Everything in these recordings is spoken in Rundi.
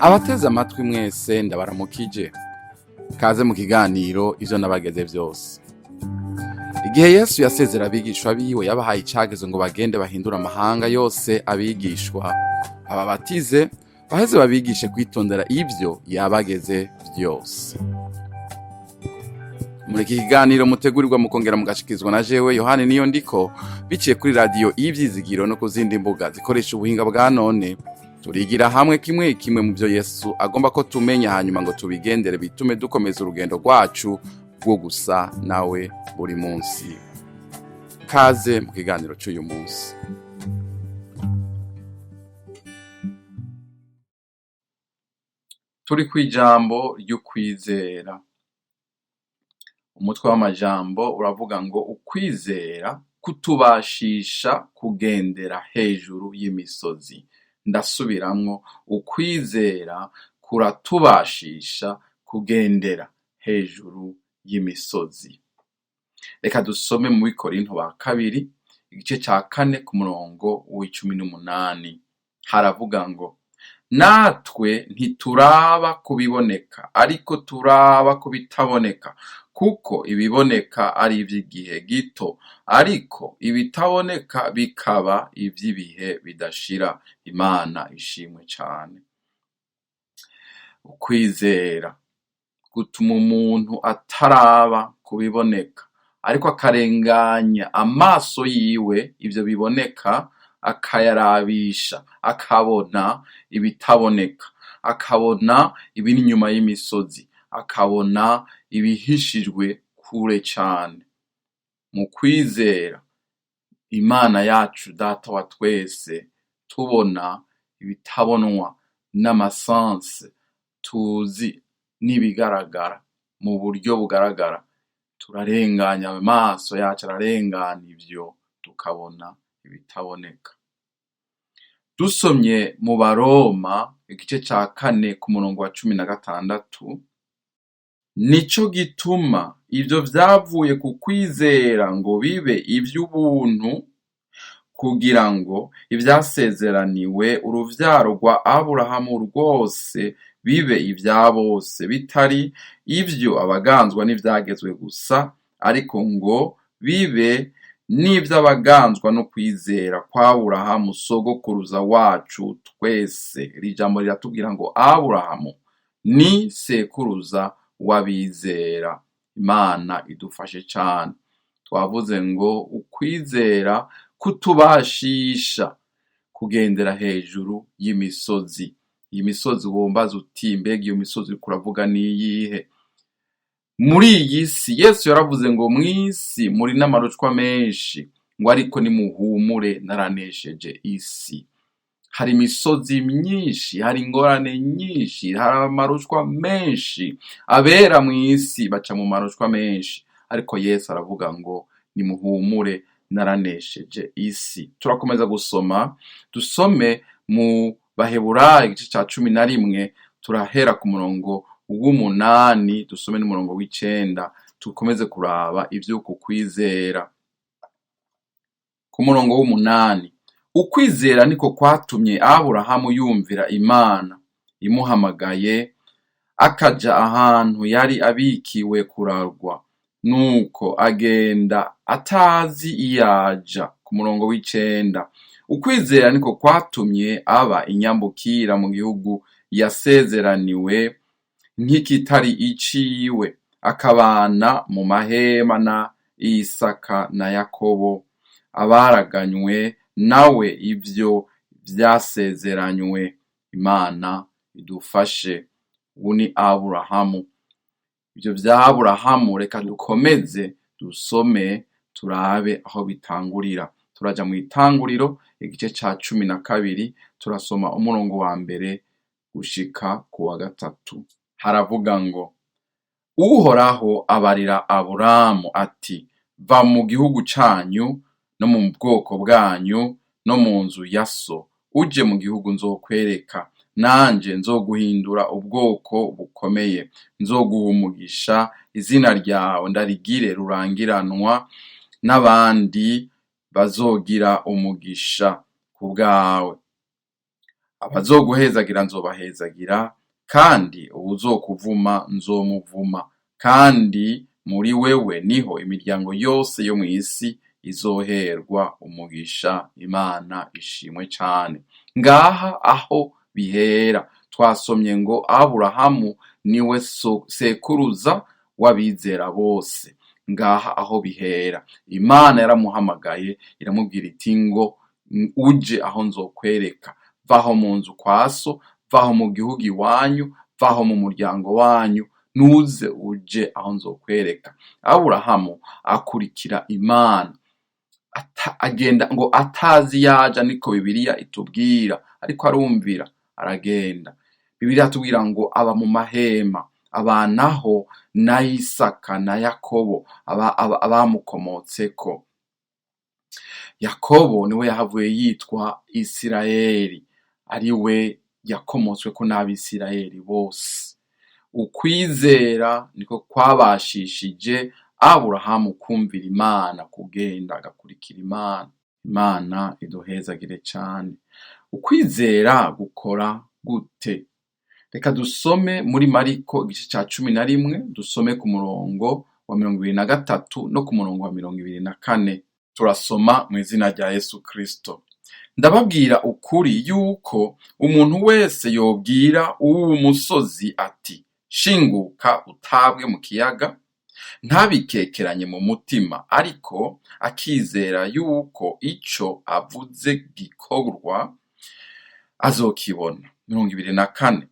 Abateze amatwi mwese, ndabaramukije. Kaze mu kiganiro Ivyo Nabageze Vyose. Igihe Yesu yasezera abigishwa biwe, yabahaye icagezo ngo bagende bahindure amahanga yose abigishwa, ababatize, baheze babigishe kwitondera ivyo yabageze vyose. Muri iki kiganiro mutegurirwa mukongera mugashikizwa na jewe Yohani Niyo Ndiko, biciye kuri Radiyo Ivyizigiro no ku zindi mbuga zikoresha ubuhinga bwa none, turigira hamwe kimwe kimwe mu byo Yesu agomba ko tumenya, hanyuma ngo tubigendere, bitume dukomeza urugendo rwacu rwo gusa nawe buri munsi. Kaze mu kiganiro cy'uyu munsi. Turi ku ijambo ry'ukwizera. Umutwe w'amajambo uravuga ngo: ukwizera kutubashisha kugendera hejuru y'imisozi. Ndasubiramwo: ukwizera kuratubashisha kugendera hejuru y'imisozi. Reka dusome mu Bikorinto ba Kabiri, igice ca 4, ku murongo w'18. Haravuga ngo: natwe ntituraba kubiboneka, ariko turaba kubitaboneka, kuko ibiboneka ari ivy'igihe gito, ariko ibitaboneka bikaba ivy'ibihe bidashira. Imana ishimwe cane. Ukwizera gutuma umuntu ataraba kubiboneka, ariko akarenganya amaso yiwe ivyo biboneka, akayarabisha akabona ibitaboneka, akabona ibiri inyuma y'imisozi, akabona ibihishijwe kure cane. Mu kwizera Imana yacu Data wa twese, tubona ibitabonwa n'amasanse tuzi n'ibigaragara mu buryo bugaragara. Turarenganya amaso yacu, ararengana ivyo, tukabona ibitaboneka. Dusomye mu Baroma, igice ca 4, ku murongo wa 16: nico gituma ivyo vyavuye ku kwizera ngo bibe ivy'ubuntu, kugira ngo ivyasezeraniwe uruvyaro rwa Aburahamu rwose bibe ivya bose, bitari ivyo abaganzwa n'ivyagezwe gusa, ariko ngo bibe n'ivy'abaganzwa no kwizera kwa Aburahamu sogokuruza wacu twese. Iri jambo riratubwira ngo Aburahamu ni sekuruza w'abizera. Imana idufashe cane. Twavuze ngo ukwizera kutubashisha kugendera hejuru y'imisozi. Iyi misozi, wombaza uti: mbega iyo misozi uriko uravuga niyihe? Muri iyi si, Yesu yaravuze ngo mw'isi muri n'amarushwa menshi, ngo ariko nimuhumure, naranesheje isi. Hari imisozi myinshi, hari ingorane nyinshi, hari amarushwa menshi. Abera mw'isi baca mu marushwa menshi, ariko Yesu aravuga ngo nimuhumure, naranesheje isi. Turakomeza gusoma, dusome mu Baheburayo, igice ca 11. Turahera ku murongo w'8, dusome n'umurongo w'9, tukomeze kuraba ivy'uku kwizera. Ku murongo w'8: ukwizera niko kwatumye Aburahamu yumvira Imana imuhamagaye, akaja ahantu yari abikiwe kuragwa, nuko agenda atazi iyaja. Ku murongo w'9: ukwizera niko kwatumye aba inyambukira mu gihugu yasezeraniwe nk'ikitari iciwe, akabana mu mahema na Isaka na Yakobo, abaraganywe nawe ivyo vyasezeranywe. Imana idufashe. Ubu ni Aburahamu. Ivyo vya Aburahamu, reka dukomeze dusome, turabe aho bitangurira. Turaja mu Itanguriro, igice ca 12. Turasoma umurongo wa 1 gushika ku wa 3. Haravuga ngo: Uhoraho abarira Aburamu ati: va mu gihugu canyu no mu bwoko bwanyu no mu nzu ya so, uje mu gihugu nzokwereka. Nanje nzoguhindura ubwoko bukomeye, nzoguha umugisha, izina ryawe ndarigire rurangiranwa, n'abandi bazogira umugisha ku bwawe. Abazoguhezagira nzobahezagira, kandi uwuzokuvuma nzomuvuma, kandi muri wewe niho imiryango yose yo mw'isi izoherwa umugisha. Imana ishimwe cane. Ngaha aho bihera twasomye ngo Aburahamu niwe sekuruza w'abizera bose. Ngaha aho bihera, Imana yaramuhamagaye iramubwira iti ngo uje aho nzokwereka, vaho mu nzu kwa so, vaho mu gihugu iwanyu, vaho mu muryango wanyu, nuze uje aho nzokwereka. Aburahamu akurikira Imana, agenda ngo atazi yaja, niko Bibiliya itubwira, ariko arumvira aragenda. Bibiliya itubwira ngo aba mu mahema, abanaho na Isaka na Yakobo abamukomotseko. Yakobo niwe yahavuye yitwa Isirayeli, ari we yakomotsweko n'Abisirayeli bose. Ukwizera niko kwabashishije Aburahamu kumvira Imana, kugenda agakurikira Imana. Imana iduhezagire cane. Ukwizera gukora gute? Reka dusome muri Mariko igice ca 11, dusome ku murongo wa 23 no ku murongo wa 24. Turasoma mu izina rya Yesu Kristo. Ndababwira ukuri yuko umuntu wese yobwira uwu musozi ati shinguka utabwe mu kiyaga, ntabikekeranye mu mutima, ariko akizera yuko ico avuze gikorwa, azokibona. 24.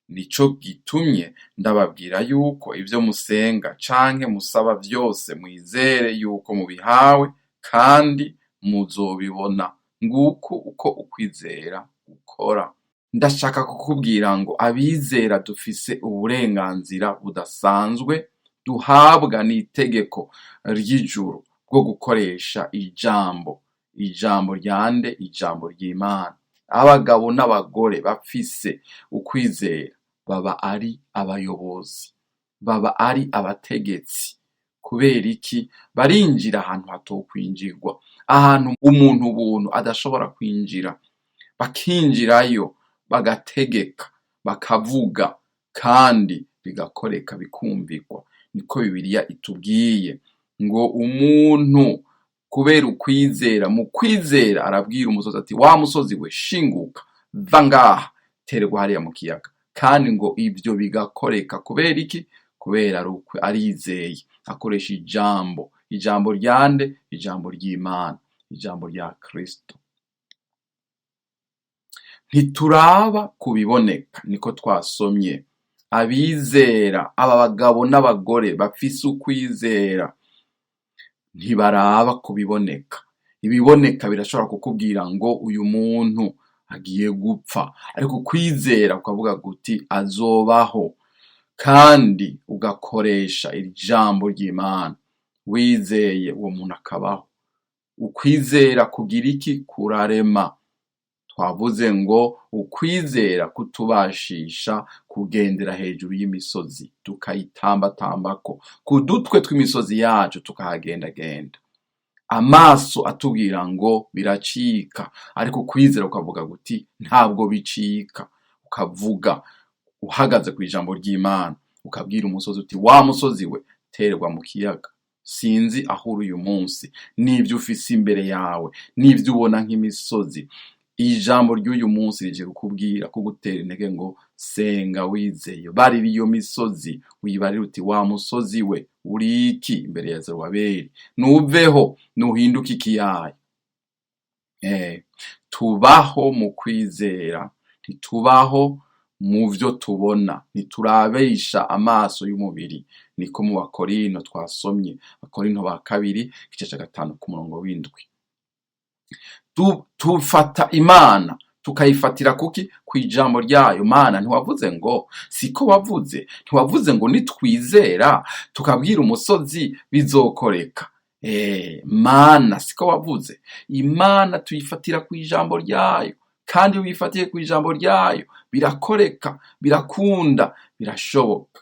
Nico gitumye ndababwira yuko ivyo musenga canke musaba vyose mwizere yuko mubihawe, kandi muzobibona. Nguku uko ukwizera gukora. Ndashaka kukubwira ngo abizera dufise uburenganzira budasanzwe duhabwa n'itegeko ry'ijuru bwo gukoresha ijambo. Ijambo ryande? Ijambo ry'Imana. Abagabo n'abagore bafise ukwizera baba ari abayobozi, baba ari abategetsi. Kubera iki? Barinjira ahantu hatokwinjirwa, ahantu umuntu buntu adashobora kwinjira, bakinjirayo bagategeka, bakavuga, kandi bigakoreka, bikumvirwa. Niko Bibiliya itubwiye ngo umuntu kubera ukwizera, mu kwizera arabwira umusozi ati wa musozi we shinguka, va ngaha, terwa hariya mu kiyaga, kandi ngo ivyo bigakoreka. Kubera iki? Kubera arizeye, akoresha ijambo. Ijambo ryande? Ijambo ry'Imana, ijambo rya Kristo. Ntituraba kubiboneka, niko twasomye. Abizera, aba bagabo n'abagore bafise ukwizera, ntibaraba kubiboneka. Ibiboneka birashobora kukubwira ngo uyu muntu agiye gupfa, ariko ukwizera ukavuga guti azobaho, kandi ugakoresha ijambo ry'Imana wizeye, uwo muntu akabaho. Ukwizera kugira iki? Kurarema. Twavuze ngo ukwizera kutubashisha kugendera hejuru y'imisozi, tukayitambatambako ku dutwe tw'imisozi yacu, tukahagendagenda. Amaso atubwira ngo biracika, ariko ukwizera ukavuga guti ntabwo bicika. Ukavuga uhagaze ku ijambo ry'Imana, ukabwira umusozi uti wa musozi we terwa mu kiyaga. Sinzi aho uri uyu munsi, n'ibyo ufise imbere yawe, n'ibyo ubona nk'imisozi. Ijambo ry'uyu munsi rije kukubwira, kugutera intege ngo senga wizeye, barira iyo misozi, uyibarire uti wa musozi we uri iki imbere ya Zerubabeli, nuveho nuhinduke ikiyaya. Tubaho mu kwizera, ntitubaho mu vyo tubona, ntiturabesha amaso y'umubiri. Niko mu Bakorino twasomye, Abakorino ba kabiri igice ca 5 ku murongo w'7. Tufata Imana tukayifatira kuki? Kw'ijambo ryayo. Mana, ntiwavuze ngo siko wavuze, ntiwavuze ngo nitwizera tukabwira umusozi bizokoreka. Mana siko wavuze. Imana tuyifatira kw'ijambo ryayo, kandi iyo uyifatiye kw'ijambo ryayo birakoreka, birakunda, birashoboka.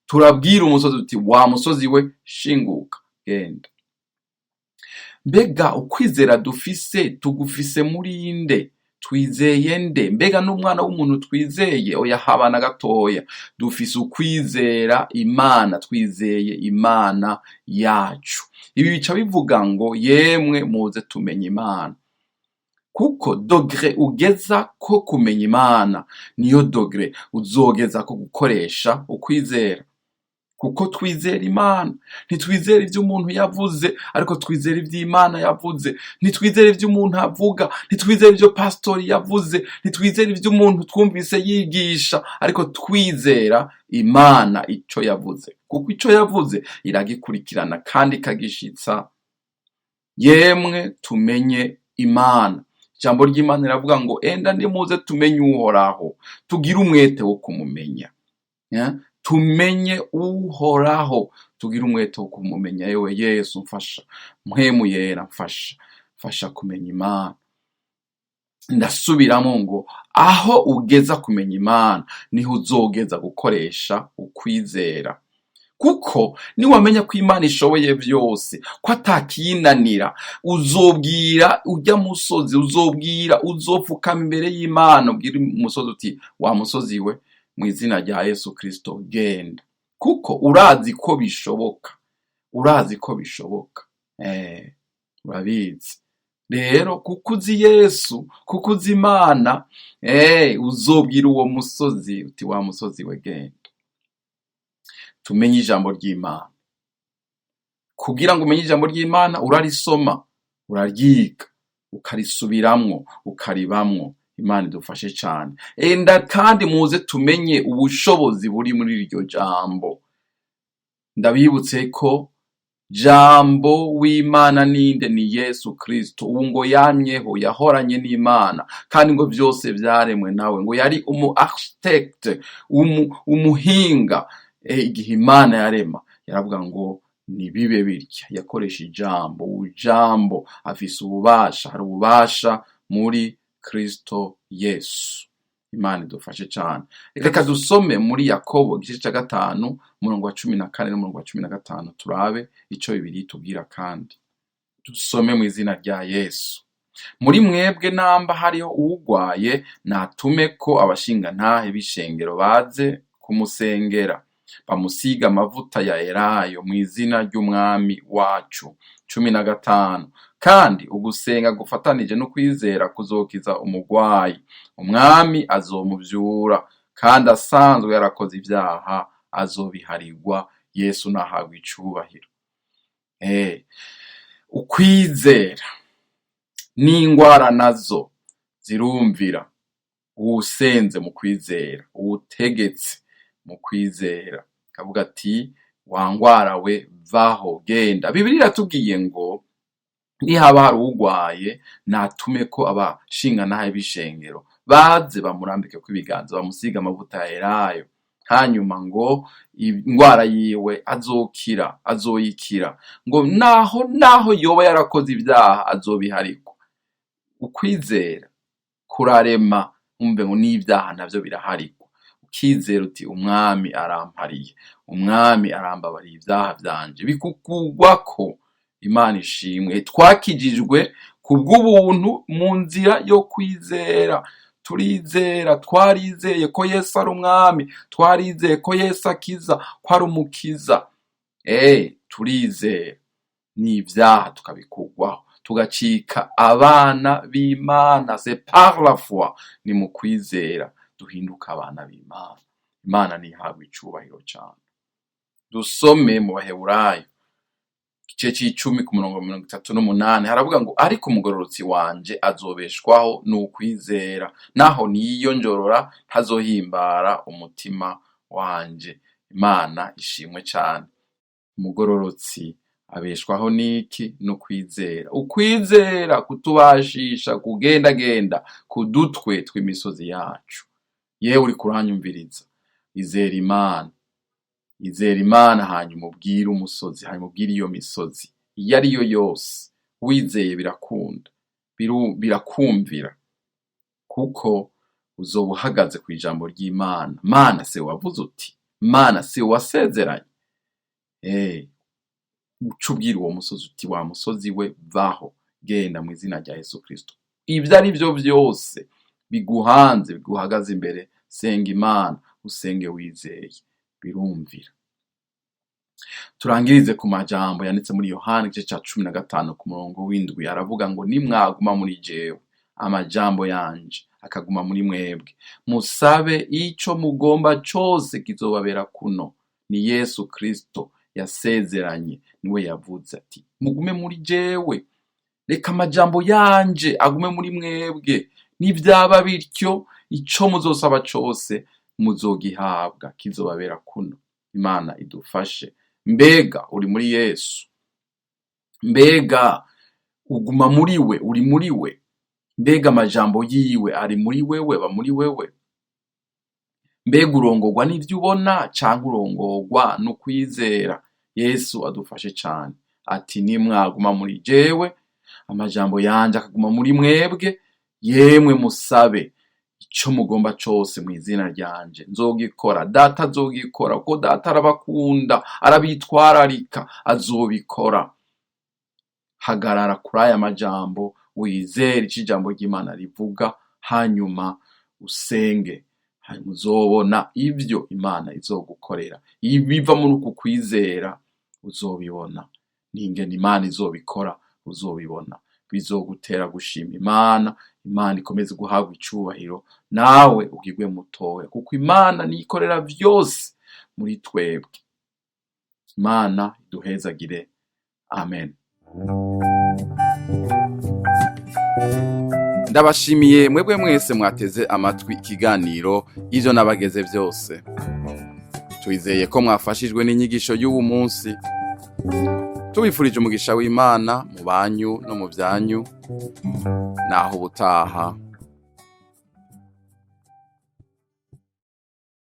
Turabwira umusozi uti wa musozi we shinguka genda. Mbega ukwizera dufise tugufise muri nde? Twizeye nde? Mbega n'umwana w'umuntu twizeye? Oya, haba na gatoya. Dufise ukwizera Imana, twizeye Imana yacu. Ibi bica bivuga ngo yemwe muze tumenye Imana, kuko degré ugeza ko kumenya Imana niyo degré uzogeza ko gukoresha ukwizera. Kuko twizera Imana, ntitwizera ivyo umuntu yavuze, ariko twizera ivyo Imana yavuze. Ntitwizera ivyo umuntu avuga, ntitwizera ivyo pastori yavuze, ntitwizera ivyo umuntu twumvise yigisha, ariko twizera Imana ico yavuze, kuko ico yavuze iragikurikirana kandi ikagishitsa. Yemwe tumenye Imana. Ijambo ry'Imana riravuga ngo enda nimuze tumenye Uhoraho, tugire umwete wo kumumenya. Tumenye Uhoraho, tugire umwete wo kumumenya. Yewe Yesu mfasha, mpwemu yera mfasha, mfasha kumenya Imana. Ndasubiramo ngo aho ugeza kumenya Imana niho uzogeza gukoresha ukwizera. Kuko niwamenya ko Imana ishoboye byose, ko atakiyinanira, uzobwira ujya musozi, uzobwira, uzopfukama imbere y'Imana, ubwira umusozi uti wa musozi we, mu izina rya Yesu Kristo genda. Kuko urazi ko bishoboka, urazi ko bishoboka, urabizi. Rero kuko uzi Yesu, kuko uzi Imana, uzobwira uwo musozi uti wa musozi we genda. Tumenye ijambo ry'Imana. Kugira ngo umenye ijambo ry'Imana urarisoma, uraryiga, ukarisubiramwo, ukaribamwo. Imana idufashe cane. Enda kandi muze tumenye ubushobozi buri muri iryo jambo. Ndabibutse ko jambo w'Imana ninde? Ni Yesu Kristo. Ubu ngo yamyeho, yahoranye n'Imana, kandi ngo byose vyaremwe nawe. Ngo yari umu architecte, umuhinga. Igihe Imana yarema yaravuga ngo nibibe bitya, yakoresha ijambo. Ijambo afise ububasha, hari ububasha muri Kristo Yesu. Imana idufashe cane. Reka dusome muri Yakobo igice ca 5 umurongo wa 14 n'umurongo wa 15, turabe ico Bibiliya itubwira. Kandi dusome mu izina rya Yesu. Muri mwebwe namba hariho uwugwaye, natume ko abashingantahe b'ishengero baze kumusengera, bamusiga amavuta ya elayo mu izina ry'Umwami wacu. 15. Kandi ugusenga gufatanije no kwizera kuzokiza umugwayi, Umwami azomuvyura, kandi asanzwe yarakoze ivyaha azobiharirwa. Yesu nahabwa icubahiro. Ukwizera n'ingwara nazo zirumvira uwusenze mu kwizera, uwutegetse mu kwizera, akavuga ati wangwara we vaho genda. Bibiliya iratubwiye ngo nihaba hari uwugwaye, natume ko abashingantahe b'ishengero baze bamurambike ko ibiganza, bamusiga amavuta ya elayo, hanyuma ngo ingwara yiwe azokira, azoyikira, ngo naho yoba yarakoze ibyaha azobiharikwa. Ukwizera kurarema, umve ngo n'ibyaha navyo biraharikwa. Ukizera uti Umwami arampariye, Umwami arambabariye ibyaha vyanje, bikukugwako. Imana ishimwe. Twakijijwe kubw'ubuntu mu nzira yo kwizera. Turizera, twarizeye ko Yesu ari Umwami, twarizeye ko Yesu akiza, ko ari umukiza. Turizera n'ibyaha tukabikugwaho, tugacika abana b'Imana. C'est par la foi, ni mu kwizera duhinduka abana b'Imana. Imana ntihabwe icubahiro cane. Dusome mu Baheburayo igice c'icumi ku murongo 38, haravuga ngo ariko umugororotsi wanje azobeshwaho n'ukwizera, naho niyo njorora ntazohimbara umutima wanje. Imana ishimwe cane. Umugororotsi abeshwaho n'iki? N'ukwizera. Ukwizera kutubashisha kugendagenda ku dutwe tw'imisozi yacu. Yewe uri kuranyumviriza, izera Imana, izera Imana, hanyuma ubwire umusozi, hanyuma ubwire iyo misozi iyo ari yo yose. Wizeye birakunda, birakumvira, kuko uzoba uhagaze ku ijambo ry'Imana. Mana se wavuze uti, Mana se wasezeranye. Uca ubwira uwo musozi uti wa musozi we vaho genda mu izina rya Yesu Kristo. Ibyo ari byo byose biguhanze, biguhagaze imbere, senga Imana, usenge wizeye, birumvira. Turangirize ku majambo yanditse muri Yohana igice ca 15 ku murongo w'7, aravuga ngo nimwaguma muri jewe, amajambo yanje akaguma muri mwebwe, musabe ico mugomba cose kizobabera kuno. Ni Yesu Kristo yasezeranye, niwe yavuze ati mugume muri jewe, reka amajambo yanje agume muri mwebwe, nivyaba bityo ico muzosaba cose muzogihabwa, kizobabera kuno. Imana idufashe. Mbega uri muri Yesu? Mbega uguma muri we? Uri muri we? Mbega amajambo yiwe ari muri wewe, aba muri wewe? Mbega urongorwa n'ivyo ubona canke urongorwa n'ukwizera? Yesu adufashe cane. Ati nimwaguma muri jewe, amajambo yanje akaguma muri mwebwe, yemwe musabe ico mugomba cose mu izina ryanje, nzogikora. Data azogikora, kuko Data arabakunda, arabitwararika, azobikora. Hagarara kuri aya majambo, wizere ico ijambo ry'Imana rivuga, hanyuma usenge, hanyuma uzobona ivyo Imana izogukorera. Ibiva muri uku kwizera uzobibona, n'ingene Imana izobikora uzobibona. Bizogutera gushima Imana. Imana ikomeze guhabwa icubahiro, nawe ugirwe mutoya, kuko Imana niyo ikorera vyose muri twebwe. Imana iduhezagire. Amen. Ndabashimiye mwebwe mwese mwateze amatwi ikiganiro ivyo nabageze vyose. Twizeye ko mwafashijwe n'inyigisho y'uwu munsi. Tubifurije umugisha w'Imana mu banyu no mu byanyu. Naho ubutaha.